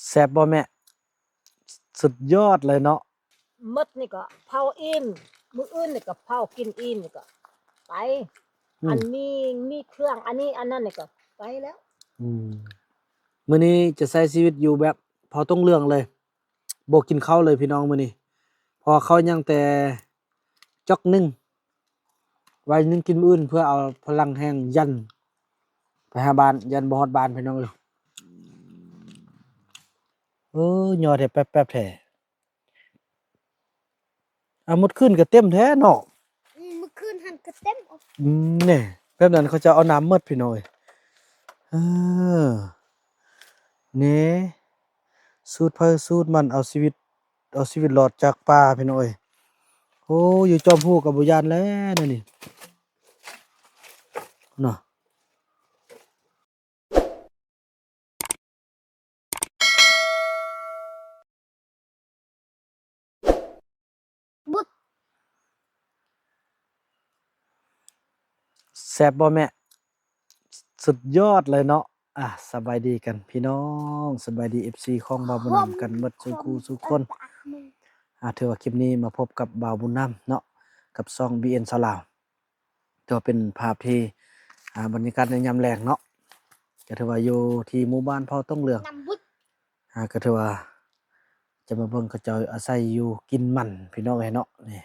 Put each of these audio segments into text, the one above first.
ແຊບບໍ່ແມ່? ສຸດຍອດເລີຍເນາະ. ໝົດນີ້ກໍເຜົາອີ່ມ, ມື້ອື່ນນີ້ກໍເຜົາກິນອີ່ມນີ້ກໍໄປ. ອືມ ອັນມີ ມີເຄື່ອງອັນນີ້ອັນນັ້ນນີ້ກໍໄປແລ້ວ. ອືມ ມື້ນີ້ຈະໃຊ້ຊີວິດຢູ່ແບບເຜົາຕົງເຫຼືອງເລີຍ, ບໍ່ກິນເຂົ້າເລີຍພີ່ນ້ອງມື້ນີ້, ເພາະວ່າເຂົ້າຍັງແຕ່ຈອກໜຶ່ງ, ໄວ້ໜຶ່ງກິນມື້ອື່ນ ເພື່ອເອົາພະລັງແຮງຢັນໄປຫາບ້ານ, ຢັນບໍ່ຮອດບ້ານພີ່ນ້ອງເອີຍ. ເອີ ຍໍແທ້ແປັບໆແທ້. ອາ ໝົດຄືນກໍເຕັມແທ້ເນາະ. ອືມ ມື້ຄືນຫັ້ນກໍເຕັມ. ອືມ ແນ່ ແບບນັ້ນເຂົາເຈົ້າເອົານ້ຳໝົດພີ່ນ້ອງເອີຍ. ເອີ ແນ່ ສູດໃຜສູດມັນ ເອົາຊີວິດ ເອົາຊີວິດລອດຈາກປ່າພີ່ນ້ອງເອີຍ. ໂອ້ ຢູ່ຈອມພູກໍບໍ່ຢ້ານແລ້ວແນວນີ້ເນາະ. ແຊບບໍ່ແມ່? ສຸດຍອດເລີຍເນາະ. ອ່າ ສະບາຍດີກັນພີ່ນ້ອງ, ສະບາຍດີເອັຟຊີຂອງບ່າວບຸນນຳກັນໝົດສູ່ຄູ່ສູ່ຄົນ. ອ່າ ຖືວ່າຄລິບນີ້ມາພົບກັບບ່າວບຸນນຳເນາະ ກັບຊ່ອງ ບີເອັນ ຊາວລາວ. ກໍເປັນພາບທີ່ ອ່າ ບັນຍາກາດໃນຍາມແລງເນາະ, ກໍຖືວ່າຢູ່ທີ່ໝູ່ບ້ານເຜົ່າຕົງເຫຼືອງ. ອ່າ ກໍຖືວ່າຈະມາເບິ່ງເຂົາເຈົ້າອາໄສຢູ່ກິນມັນພີ່ນ້ອງເອີຍເນາະ. ນີ້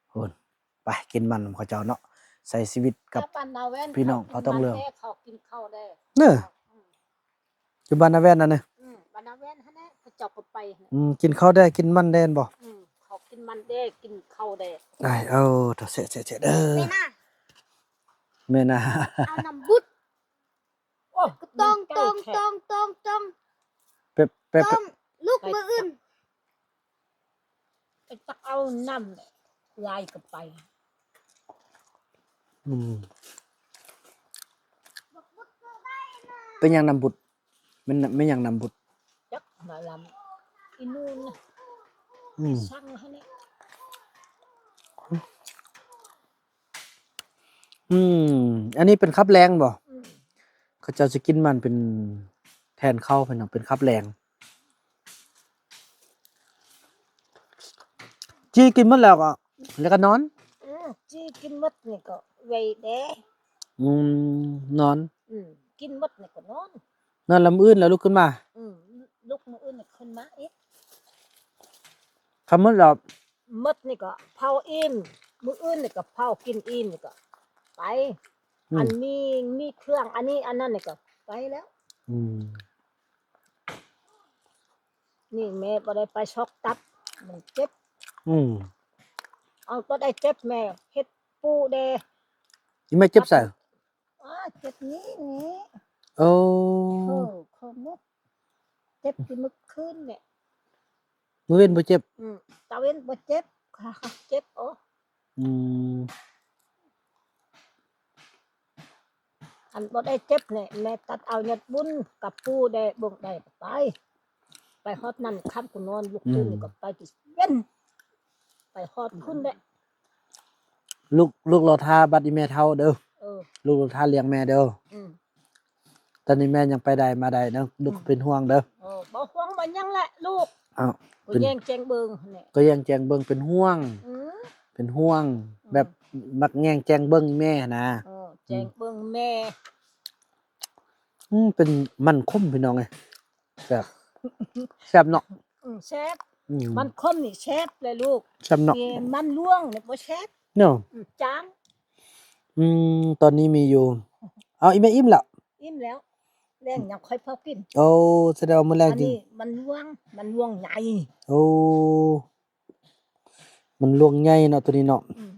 ໂອ້ ໄປກິນມັນນຳເຂົາເຈົ້າເນາະ, ໃຊ້ຊີວິດກັບພີ່ນ້ອງເຜົ່າຕົງເຫຼືອງ. ເຂົາກິນເຂົ້າແດ່ ເອີ ຢູ່ບ້ານນາແວ່ນນັ້ນນະ. ອືມ ບ້ານນາແວ່ນຫັ້ນແຫຼະ ເຂົາເຈົ້າກໍໄປ. ອືມ ກິນເຂົ້າແດ່ ກິນມັນແດ່ແມ່ນບໍ່? ອືມ ເຂົາກິນມັນແດ່ ກິນເຂົ້າແດ່. ອ້າຍ ເອົາ ເຖາະ ແຊະໆໆເດີ ແມ່ນາ ແມ່ນາ ເອົານ້ຳບຸດ. ໂອ້ຍ ຕ້ອງ ຕ້ອງ ຕ້ອງ ຕ້ອງ ຕ້ອງ ແປບ ແປບ ຕ້ອງ ລຸກມື້ອື່ນ ໄປຕັກເອົານ້ຳລາຍກໍໄປ. ອືມ ເປັນຫຍັງນ້ຳບຸດ? ແມ່ນ ແມ່ນຫຍັງນ້ຳບຸດ? ຈັກ ມາລຳ ອີນູນນະ. ອືມ ສັ່ງໃຫ້ແນ່. ອືມ ອັນນີ້ເປັນຄັບແລງບໍ່? ອືມ ເຂົາເຈົ້າຊິກິນມັນເປັນແທນເຂົ້າພີ່ນ້ອງ, ເປັນຄັບແລງ. ຈີ່ກິນໝົດແລ້ວກໍ ແລ້ວກໍນອນ. ອືມ ຈີ່ກິນໝົດນີ້ກໍໄວແດ່. ອືມ ນອນ. ອືມ ກິນໝົດນີ້ກໍນອນ. ນອນລຳອື່ນແລ້ວລຸກຂຶ້ນມາ. ອືມ ລຸກມື້ອື່ນຂຶ້ນມາອີກ. ຄັນໝົດແລ້ວ ໝົດນີ້ກໍເຜົາອີ່ມ, ມື້ອື່ນນີ້ກໍເຜົາກິນອີ່ມນີ້ກໍໄປ. ອືມ ອັນມີ ມີເຄື່ອງອັນນີ້ອັນນັ້ນນີ້ກໍໄປແລ້ວ. ອືມ ນີ້ແມ່ບໍ່ໄດ້ໄປຊອກຕັບ ມັນເຈັບ. ອືມ ເອົາ ບໍ່ໄດ້ເຈັບ ແມ່ເຮັດປູແດ່. ອີ່ແມ່ເຈັບໃສ? ອ້າ ເຈັບນີ້ ນີ້. ໂອ້ ໂອ້ ຂອງໝົດ ເຈັບແຕ່ມື້ຄືນແຫຼະ. ມື້ເວັນບໍ່ເຈັບ? ອືມ ຕາເວັນບໍ່ເຈັບ ຂາເຈັບ. ໂອ້ ອືມ ອັນບໍ່ໄດ້ເຈັບແຫຼະ ແມ່ຕັດເອົາຍອດບຸນກັບປູແດ່ ເບິ່ງໄດ້ໄປ. ໄປຮອດນັ້ນຄ່ຳກໍນອນ, ລຸກຕື່ນ ອືມ ກໍໄປຕິເວັນ ໄປຮອດພຸ້ນແຫຼະ. ລູກ ລູກລໍຖ້າບັດອີ່ແມ່ເຖົ້າເດີ. ເອີ ລູກລໍຖ້າລ້ຽງແມ່ເດີ. ອືມ ຕອນນີ້ແມ່ຍັງໄປໄດ້ມາໄດ້ເດີ, ລູກ ອືມ ເປັນຫ່ວງເດີ. ເອີ ບໍ່ຫ່ວງບໍ່ຫຍັງແຫຼະລູກ. ອ້າວ ກໍແຍງແຈງເບິ່ງຫັ້ນແຫຼະ, ກໍແຍງແຈງເບິ່ງ ເປັນຫ່ວງ. ອືມ ເປັນຫ່ວງ ອືມ ແບບມັກແຍງແຈງເບິ່ງແມ່ຫັ້ນນະ. ເອີ ແຈງເບິ່ງແມ່. ອືມ ເປັນມັນຂົມພີ່ນ້ອງເອີຍ. ແຊບ ແຊບເນາະ. ອືມ ແຊບ. ອືມ ມັນຂົມນີ້ແຊບເລີຍລູກ. ແຊບເນາະ. ມັນລວງນີ້ບໍ່ແຊບເນາະ. ອືມ ຈາງ. ອືມ ຕອນນີ້ມີຢູ່. ເອົາ ອີ່ແມ່ອີ່ມແລ້ວ? ອີ່ມແລ້ວ. ແລງຍັງຄ່ອຍພໍກິນ. ໂອ້ ສະແດງວ່າມື້ແລງ ອັນນີ້ມັນລວງ ມັນລວງໃຫຍ່. ໂອ້ ມັນລວງໃຫຍ່ເນາະ ໂຕນີ້ເນາະ. ອືມ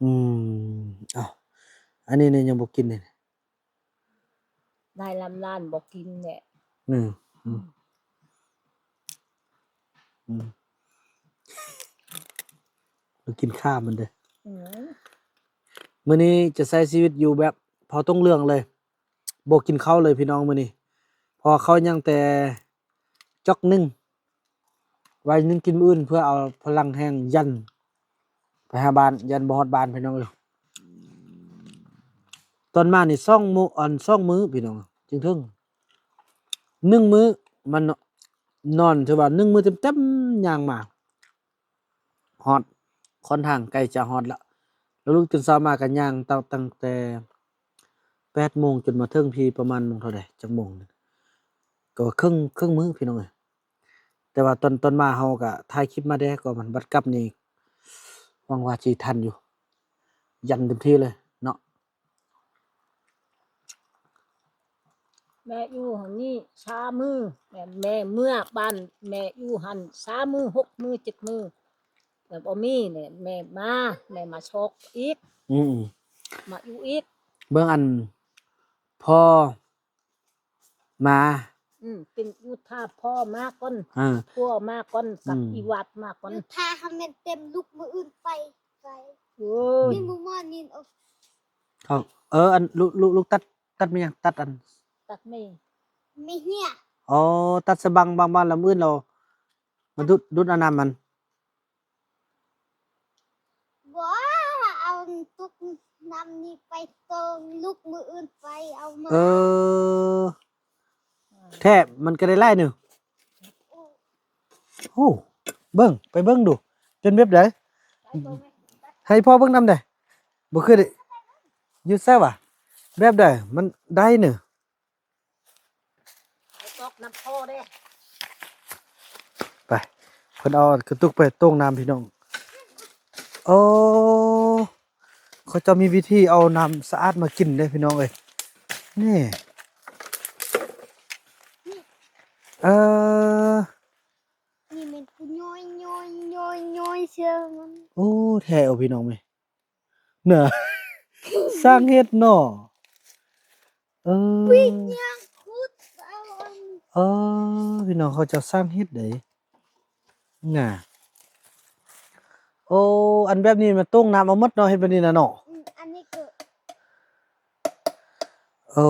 ອືມ ເອົ້າ ອັນນີ້ນີ້ຍັງບໍ່ກິນເດ. ນາຍລຳລານບໍ່ກິນແຫຼະ. ອືມ ອືມ ອືມ ບໍ່ກິນຂ້າມັນເດ້. ອືມ ມື້ນີ້ຈະໃຊ້ຊີວິດຢູ່ແບບເຜົາຕົງເຫຼືອງເລີຍ, ບໍ່ກິນເຂົ້າເລີຍພີ່ນ້ອງມື້ນີ້, ເພາະວ່າເຂົ້າຍັງແຕ່ຈອກໜຶ່ງ. ໄວ້ໜຶ່ງກິນມື້ອື່ນ ເພື່ອເອົາພະລັງແຮງຢັນໄປຫາບ້ານ, ຢັນບໍ່ຮອດບ້ານພີ່ນ້ອງເອີຍ. ຕອນມານີ້ສອງມື້ ອັນ ສອງມື້ພີ່ນ້ອງ ຈຶ່ງເຖິງ. ໜຶ່ງມື້ ມັນນອນ ຖືວ່າໜຶ່ງມື້ເຕັມໆ ຍ່າງມາ ຮອດ ຂ້ອນທາງໃກ້ຈະຮອດລະ ແລ້ວລຸກຕື່ນເຊົ້າມາກໍຍ່າງຕັ້ງ ຕັ້ງແຕ່ແປດໂມງ ຈົນມາເຖິງພີ້ປະມານໂມງເທົ່າໃດ ຈັກໂມງ ກໍເຄິ່ງ ເຄິ່ງມື້ພີ່ນ້ອງເອີຍ. ແຕ່ວ່າຕອນ ຕອນມາເຮົາກໍຖ່າຍຄລິບມາແດ່ ກໍມັນບັດກັບນີ້ ຫວັງວ່າຊິທັນຢູ່ ຢັນເຕັມທີ່ເລີຍເນາະ. ແມ່ຢູ່ຫັ້ນນີ້ສາມມື້ ແມ່ ແມ່ເມືອບ້ານ ແມ່ຢູ່ຫັ້ນສາມມື້ ຫົກມື້ ເຈັດມື້ ແລ້ວບໍ່ມີແຫຼະ ແມ່ມາ ແມ່ມາຊອກອີກ ອືມ ມາຢູ່ອີກ ເບິ່ງອັນ ພໍ່ມາ ອືມ ເປັນຢູ່ຖ້າພໍ່ມາກ່ອນ ເອີ ຜົວມາກ່ອນ ກັບ ອືມ ອີຫວັດມາກ່ອນ ຢູ່ຖ້າໃຫ້ແມ່ນເຕັມ ລຸກມື້ອື່ນໄປ ໄປ ໂອ້ຍ ນີ້ບໍ່ມານີ້ ເອົາ ເອີ ອັນ ລຸກ ລຸກ ລຸກຕັດ ຕັດແມ່ຫຍັງ? ຕັດອັນ ຕັດແມ່ ແມ່ເຫຍ ອໍ ຕັດສະບັງບາງໆ ລະມື້ອື່ນລາວມາດູດ ດູດເອົານ້ຳມັນ ບໍ່ ເອົາຕຸກນ້ຳນີ້ໄປຕົງ ລຸກມື້ອື່ນໄປເອົາມາ ເອີ ແທ້ ມັນກໍໄດ້ຫຼາຍໜຶ່ງ ໂອ້ ເບິ່ງ ໄປເບິ່ງດູ ເປັນແບບໃດ ໃຫ້ພໍ່ເບິ່ງນຳແດ່ ບໍ່ຄືໄດ້ ຢູ່ໃສວະ ແບບໃດ ມັນໄດ້ໜຶ່ງ ໄປຕອກນ້ຳພໍ່ເດ້ ໄປ ເພິ່ນເອົາກະຕຸກໄປຕົງນ້ຳພີ່ນ້ອງ ໂອ້ ເຂົາເຈົ້າມີວິທີເອົານ້ຳສະອາດມາກິນເດ້ພີ່ນ້ອງເອີຍ ນີ້ ເອີ ນີ້ແມ່ນກູຍ້ອຍໆໆໆ ເຊື່ອມັນ ໂອ້ ແທ້ເອົາພີ່ນ້ອງເອີຍ ນະ ຊ່າງເຮັດເນາະ ເອີ ປີກຫຍັງຂຸດເອົາອັນ ເອີ ພີ່ນ້ອງເຂົາເຈົ້າຊ່າງເຮັດເດ້ ນະ ໂອ້ ອັນແບບນີ້ມາຕົງນ້ຳເອົາໝົດເນາະ ເຮັດແບບນີ້ນະເນາະ ອືມ ອັນນີ້ກໍ ໂອ້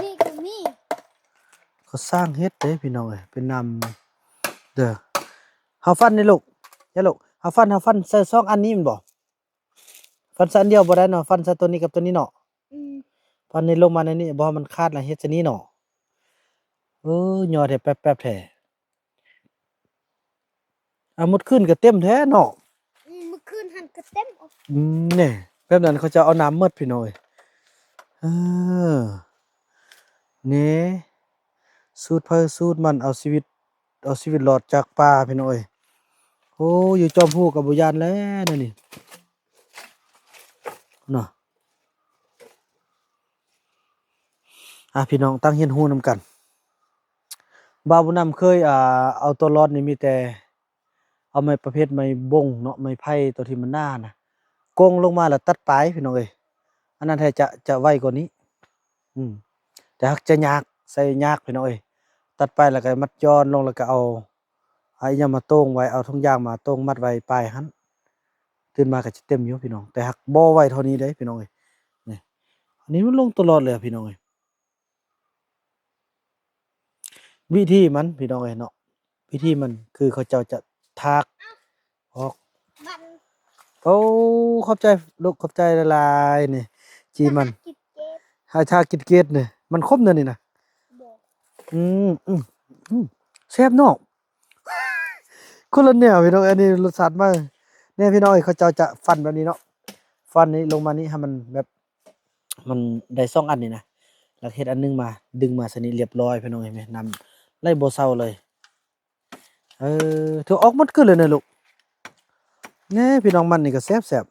ນີ້ກໍມີ ເຂົາຊ່າງເຮັດເດ້ພີ່ນ້ອງເອີຍ ເປັນນ້ຳເດີ ເຮົາຟັນນີ້ລູກ ຢ່າລູກ ເຮົາຟັນ ເຮົາຟັນໃສ່ສອງອັນນີ້ແມ່ນບໍ່? ຟັນໃສ່ອັນດຽວບໍ່ໄດ້ເນາະ ຟັນໃສ່ຕົວນີ້ກັບຕົວນີ້ເນາະ ອືມ ຟັນນີ້ລົງມາໃນນີ້ ບໍ່ໃຫ້ມັນຂາດ ແລ້ວເຮັດໃສ່ນີ້ເນາະ ເອີ ຍໍແທ້ແປັບໆ ແທ້ ອາ ໝົດຄືນກໍເຕັມແທ້ເນາະ ອືມ ມື້ຄືນຫັ້ນກໍເຕັມ ອືມ ແນ່ ແບບນັ້ນເຂົາເຈົ້າເອົານ້ຳໝົດພີ່ນ້ອງເອີຍ ເອີ ນີ້ ສູດໃຜສູດມັນ ເອົາຊີວິດ ເອົາຊີວິດລອດຈາກປ່າພີ່ນ້ອງເອີຍ ໂອ້ ຢູ່ຈອມພູກໍບໍ່ຢ້ານແລ້ວແນວນີ້ ເນາະ ອ່າ ພີ່ນ້ອງຕັ້ງຮຽນຮູ້ນຳກັນ ບ່າວບຸນນຳເຄີຍ ອ່າ ເອົາຕົວລອດນີ້ມີແຕ່ເອົາໄມ້ປະເພດໄມ້ບົງເນາະ ໄມ້ໄຜ່ຕົວທີ່ມັນໜານະ ໂກ່ງລົງມາແລ້ວຕັດປາຍພີ່ນ້ອງເອີຍ ອັນນັ້ນແທ້ຈະ ຈະໄວກວ່ານີ້ ອືມ ແຕ່ຫາກຈະຍາກ ໃສ່ຍາກພີ່ນ້ອງເອີຍ ຕັດປາຍແລ້ວກໍມັດຍ້ອນລົງ ແລ້ວກໍເອົາ ອາ ອີຫຍັງມາໂຕ່ງໄວ້ ເອົາຖົງຢາງມາໂຕ່ງມັດໄວ້ປາຍຫັ້ນ ຕື່ນມາກໍຈະເຕັມຢູ່ພີ່ນ້ອງ ແຕ່ຫາກບໍ່ໄວເທົ່ານີ້ເດ້ພີ່ນ້ອງເອີຍ ນີ້ ອັນນີ້ມັນລົງຕະຫຼອດເລີຍພີ່ນ້ອງເອີຍ ວິທີມັນພີ່ນ້ອງເອີຍເນາະ ວິທີມັນຄືເຂົາເຈົ້າຈະຖາກອອກ ມັນ ໂອ້ ຂອບໃຈລູກ ຂອບໃຈຫຼາຍໆ ນີ້ ຈີມັນ ໃຫ້ທາກິດເກດ ໃຫ້ທາກິດເກດນີ້ ມັນຄົມແນວນີ້ນະ ບໍ່ ອືມ ອືມ ອືມ ແຊບເນາະ ຄົນລະແນວພີ່ນ້ອງ ອັນນີ້ລົດຊາດໃໝ່ ແນ່ພີ່ນ້ອງເອີຍ ເຂົາເຈົ້າຈະຟັນແບບນີ້ເນາະ ຟັນນີ້ລົງມານີ້ໃຫ້ມັນແບບ ມັນໄດ້ສອງອັນນີ້ນະ ແລ້ວເຮັດອັນໜຶ່ງມາ ດຶງມາຊະນີ້ລຽບລ້ອຍ ພີ່ນ້ອງເຫັນໄໝ ນ້ຳໄຫຼບໍ່ເຊົາເລີຍ ເອີ ຖືອອກໝົດຄືນເລີຍນະລູກ ແນ່ພີ່ນ້ອງ ມັນນີ້ກໍແຊບ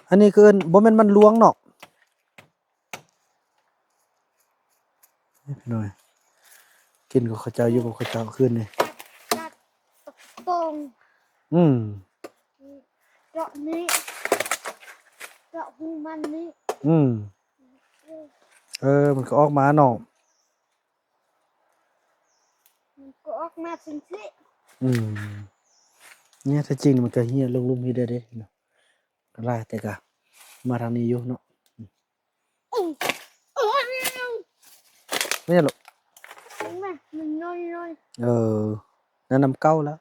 ໆ ອັນນີ້ຄືເອີ້ນ ບໍ່ແມ່ນມັນລວງເນາະ ນີ້ພີ່ນ້ອງ ກິນກັບເຂົ້າເຈົ້າ ຢູ່ກັບເຂົ້າເຈົ້າຄືນນີ້ ຕົງ ອືມ ເຈາະນີ້ ເຈາະຮູມັນນີ້ ອືມ ເອີ ມັນກໍອອກມາເນາະ ມັນກໍອອກມາຈັ່ງຊີ້ ອືມ ນີ້ແທ້ຈິງມັນກໍເຫ່ຍລົງລຸ່ມນີ້ໄດ້ເດ້ ກໍຫຼາຍ ແຕ່ກໍມາທາງນີ້ຢູ່ເນາະ ອືມ ອືມ ແມ່ນຫຍັງລູກ ມັນນ້ອຍໆ ເອີ ນັ້ນນ້ຳເກົ່າແລ້ວ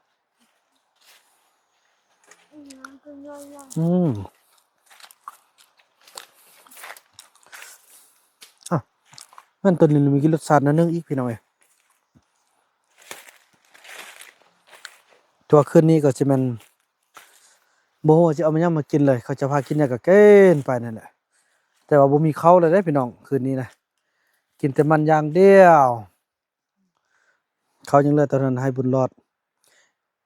ອືມ ມັນກໍນ້ອຍໆ ອືມ ອາ ມັນຕົວນີ້ມີລົດຊາດໜ້ອຍໜຶ່ງອີກ ພີ່ນ້ອງເອີຍ. ແຕ່ວ່າຄືນນີ້ກໍຊິແມ່ນ ບໍ່ຮູ້ວ່າຊິເອົາມາຫຍັງມາກິນເລີຍ, ເຂົາຈະພາກິນຫຍັງກໍກິນໄປນັ້ນແຫຼະ. ແຕ່ວ່າບໍ່ມີເຂົ້າແລ້ວເດ້ ພີ່ນ້ອງ, ຄືນນີ້ນະ ກິນແຕ່ມັນຢ່າງດຽວ. ເຂົ້າຍັງເຫຼືອເທົ່ານັ້ນໃຫ້ບຸນລອດ.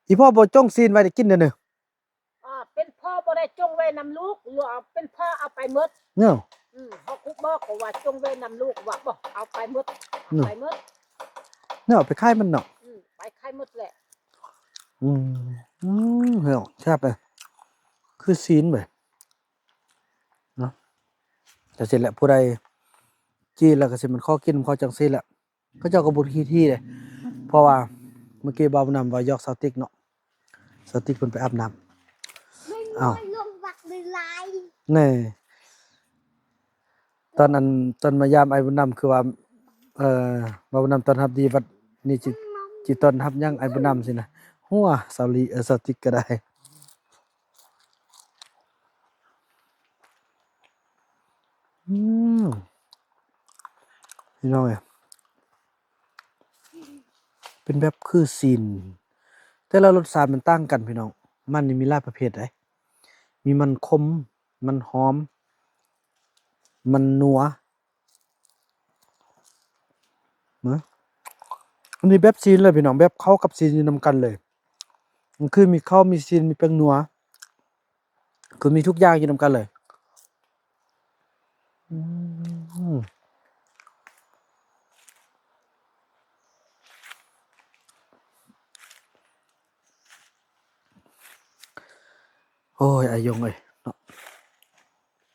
ອີພໍ່ບໍ່ຈົ່ງຊີ້ນໄວ້ໄດ້ກິນເດີນີ້. ອ່າ ເປັນພໍ່ບໍ່ໄດ້ຈົ່ງໄວ້ນຳລູກ, ເປັນພໍ່ເອົາໄປໝົດເນາະ. ອືມ ເຮົາຄຸບບອກເຂົາວ່າຈົ່ງໄວ້ນຳລູກ, ວ່າບໍ່ ເອົາໄປໝົດ ເນາະ ໄປໝົດເນາະ, ໄປຂາຍມັນເນາະ. ອືມ ໄປຂາຍໝົດແຫຼະ. ອືມ ອືມ ເນາະ ແຊບເລີຍ ຄືຊີ້ນເວີຍເນາະ. ແຕ່ຊີ້ແຫຼະ ຜູ້ໃດຈີນແລ້ວກໍຊິແມ່ນຂໍກິນນຳເຂົາຈັ່ງຊີ້ແຫຼະ. ເຂົາເຈົ້າກໍບໍ່ຂີ້ຖີ່ເດ້ ເພາະວ່າເມື່ອກີ້ບ່າວບຸນນຳວ່າຢອກສາວຕິກເນາະ, ສາວຕິກເພິ່ນໄປອາບນ້ຳ. ອ້າວ ແນ່ ຕອນອັນ ຕອນມາຢາມອ້າຍບຸນນຳ ຄືວ່າ ເອີ ບ່າວບຸນນຳຕ້ອນຮັບດີ, ບັດນີ້ຊິ ຊິຕ້ອນຮັບຫຍັງອ້າຍບຸນນຳຊີ້ນະ. ຫົວ ສາວລີ ເອີ ສາວຕິກກໍໄດ້. ອືມ ພີ່ນ້ອງເອີຍ ເປັນແບບຄືຊີ້ນ, ແຕ່ລະລົດຊາດມັນຕ່າງກັນ ພີ່ນ້ອງ. ມັນນີ້ມີຫຼາຍປະເພດເດ້, ມີມັນຂົມ, ມັນຫອມ, ມັນນົວ. ນະ ອັນນີ້ແບບຊີ້ນເລີຍ ພີ່ນ້ອງ, ແບບເຂົ້າກັບຊີ້ນຢູ່ນຳກັນເລີຍ. ມັນຄືມີເຂົ້າ ມີຊີ້ນ ມີແປ້ງນົວ, ຄືມີທຸກຢ່າງຢູ່ນຳກັນເລີຍ. ອືມ ໂອ້ຍ ອາຍົງເອີຍເນາະ,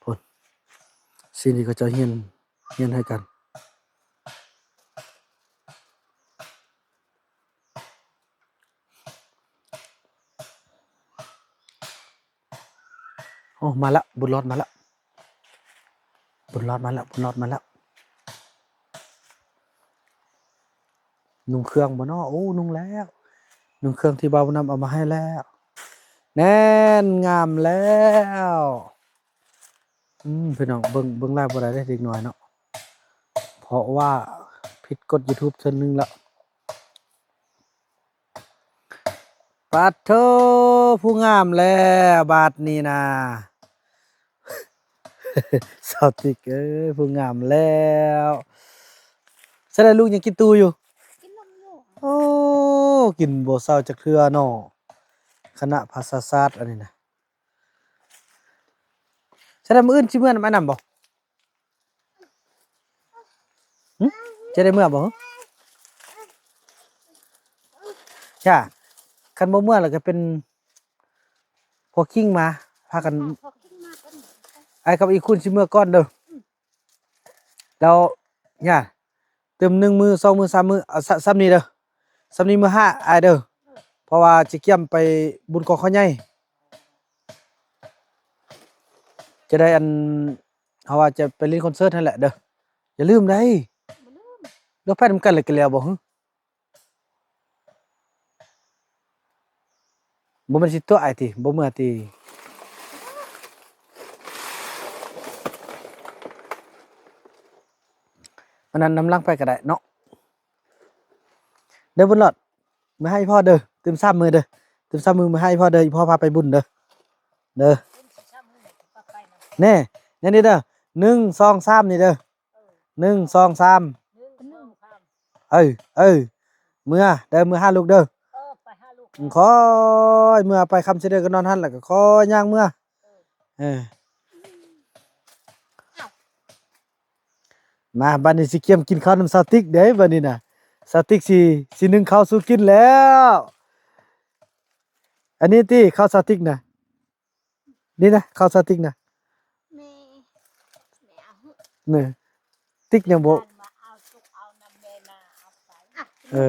ພຸ້ນ ສິ່ງທີ່ເຂົາເຈົ້າຮຽນ ຮຽນໃຫ້ກັນ. ໂອ້ ມາລະ ບຸນລອດມາລະ, ບຸນລອດມາລະ, ບຸນລອດມາລະ. ນຸ່ງເຄື່ອງບໍ່ເນາະ? ໂອ້ ນຸ່ງແລ້ວ, ນຸ່ງເຄື່ອງທີ່ບ່າວບຸນນຳເອົາມາໃຫ້ແລ້ວ. ແໜ້ນ ງາມແລ້ວ. ອືມ ພີ່ນ້ອງ ເບິ່ງ ເບິ່ງຫຼາຍບໍ່ໄດ້ເດ້ເດັກນ້ອຍເນາະ, ເພາະວ່າຜິດກົດ YouTube ເທື່ອໜຶ່ງແລ້ວ. ປາດໂທ ຜູ້ງາມແລ້ວບາດນີ້ນະ. ສາວຕິກເອີຍ ຜູ້ງາມແລ້ວ. ສະແດງລູກຍັງກິນຕູຢູ່? ກິນນົມຢູ່. ໂອ້ ກິນບໍ່ເຊົາຈັກເທື່ອເນາະ. ຄະນະພາສາສາດອັນນີ້ນະ. ສະແດງມື້ອື່ນຊິເມືອນຳອ້າຍນຳບໍ່? ຫຶ? ຈະໄດ້ເມືອບໍ່ຫຶ? ຈ້າ ຄັນບໍ່ເມືອແລ້ວກໍເປັນພໍ່ຄິງມາ ພາກັນ ພໍ່ຄິງມາກ່ອນ ອ້າຍກັບອີຄຸນຊິເມືອກ່ອນເດີ. ແລ້ວ ຍ່າ ຕື່ມໜຶ່ງມື້ ສອງມື້ ສາມມື້ ເອົາ ຊ- ຊ່ຳນີ້ເດີ ຊ່ຳນີ້ມື້ຫ້າອ້າຍເດີ. ເພາະວ່າຊິກຽມໄປບຸນກອງເຂົ້າໃຫຍ່ ຈະໄດ້ ອັນ ເຮົາວ່າຈະໄປຫຼິ້ນຄອນເສີດຫັ້ນແຫຼະເດີ. ຢ່າລືມໄດ໋. ບໍ່ລືມ. ເລືອກໄປນຳກັນແລ້ວກໍແລ້ວບໍ່ຫຶ? ບໍ່ແມ່ນຊິຕົວະອ້າຍຕິ? ບໍ່ເມືອຕິ? ອັນນັ້ນນຳຫຼັງໄປກໍໄດ້ເນາະ. ເດີບຸນຫຼອດ ເມືອຫາອີ່ພໍ່ເດີ. ຕື່ມສາມມື້ເດີ ຕື່ມສາມມື້ເມືອຫາອີ່ພໍ່ເດີ. ອີ່ພໍ່ພາໄປບຸນເດີ ເດີ. ແນ່ ແນ່ນີ້ເດີ ໜຶ່ງ ສອງ ສາມ ນີ້ເດີ. ໜຶ່ງ ສອງ ສາມ ໜຶ່ງ ສອງ ສາມ ເອີ ເອີ ເມືອເດີ ເມືອຫາລູກເດີ. ເອີ ໄປຫາລູກ ອືມ ຄ່ອຍເມືອໄປ ຄ່ຳຊິເດີກໍນອນຫັ້ນ ແລ້ວກໍຄ່ອຍຍ່າງເມືອ. ເອີ ເອີ ມາ ບາດນີ້ຊິກຽມກິນເຂົ້ານຳສາວຕິກເດ້ ບາດນີ້ນະ. ສາວຕິກຊິ ຊິໜຶ້ງເຂົ້າສູ່ກິນແລ້ວ. ອັນນີ້ຕິ ເຂົ້າສາວຕິກນະ. ນີ້ນະ ເຂົ້າສາຕິກນະ ແມ່ ແມ່ເອົາ ນີ້ ຕິກຍັງບໍ່ ເອີ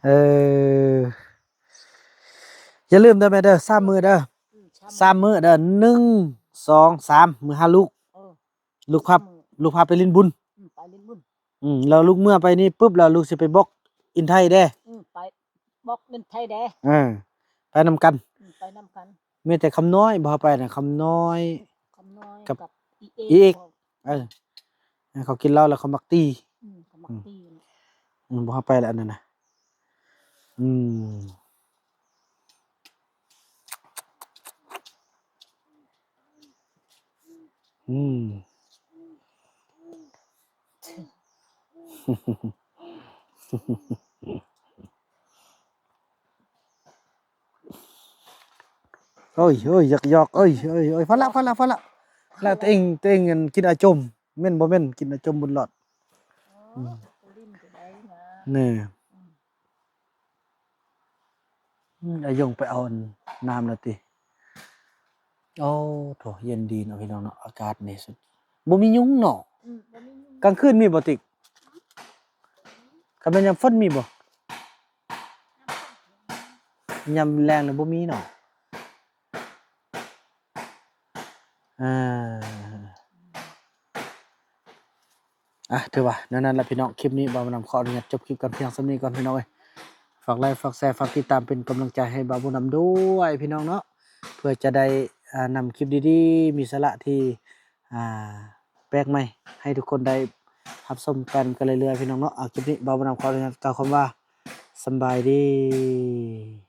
ເອີ ຢ່າລືມເດີແມ່ເດີ ສາມມື້ເດີ ອືມ ສາມມື້ເດີ ໜຶ່ງ ສອງ ສາມ ມື້ຫາລູກ ເອີ ລູກພາ ສາມມື້ ລູກພາໄປຫຼິ້ນບຸນ ອືມ ໄປຫຼິ້ນບຸນ ອືມ ແລ້ວລູກເມືອໄປນີ້ປຶບ ແລ້ວລູກຊິໄປບອກອິນໄທແດ່ ອືມ ໄປບອກອິນໄທແດ່ ເອີ ໄປນຳກັນ ອືມ ໄປນຳກັນ ມີແຕ່ຄຳນ້ອຍບໍ່ໄປນະ ຄຳນ້ອຍ ຄຳນ້ອຍ ກັບ ກັບ ອີເອ ອີເອ ບໍ່ ເອີ ໃຫ້ເຂົາກິນເຫຼົ້າແລ້ວເຂົາມັກຕີ. ອືມ ເຂົາມັກຕີ. ອືມ ບໍ່ໃຫ້ໄປແລ້ວອັນນັ້ນນະ. ອືມ ອືມ ໂອ້ຍ ໂອ້ຍ ຢາກຢອກ ໂອ້ຍ ໂອ້ຍ ໂອ້ຍ ພໍລະ ພໍລະ ພໍລະ ລະ ຕົວເອງ ຕົວເອງອັນກິນອາຈົມ ແມ່ນບໍ່ແມ່ນ ກິນອາຈົມບຸນຫຼອດ. ອືມ ແນ່ ອືມ ອາຍົງໄປເອົາອັນນ້ຳແລ້ວຕິ. ໂອ້ໂຖ ເຢັນດີເນາະພີ່ນ້ອງເນາະ ອາກາດນີ້ສຸດ ບໍ່ມີຍຸງເນາະ. ອືມ ບໍ່ມີຍຸງ. ກາງຄືນມີບໍ່ຕິກ? ຄັນແມ່ນຍາມຝົນມີບໍ່? ຍາມແລ້ງນະບໍ່ມີເນາະ. ອ່າ ອ່ະ ຖືວ່າແນວນັ້ນລະພີ່ນ້ອງ ຄລິບນີ້ບ່າວບຸນນຳຂໍອະນຸຍາດຈົບຄລິບກັນພຽງສ່ຳນີ້ກ່ອນພີ່ນ້ອງເອີຍ. ຝາກໄລ ຝາກແຊ ຝາກຕິດຕາມເປັນກຳລັງໃຈໃຫ້ບ່າວບຸນນຳດ້ວຍພີ່ນ້ອງເນາະ ເພື່ອຈະໄດ້ ອ່າ ນຳຄລິບດີໆ ມີສາລະທີ່ ອ່າ ແປກໃໝ່ໃຫ້ທຸກຄົນໄດ້ຮັບຊົມກັນ ກັນເລື້ອຍໆ ພີ່ນ້ອງເນາະ. ອ່າ ຄລິບນີ້ບ່າວບຸນນຳຂໍອະນຸຍາດກ່າວຄຳວ່າ ສຳບາຍດີ.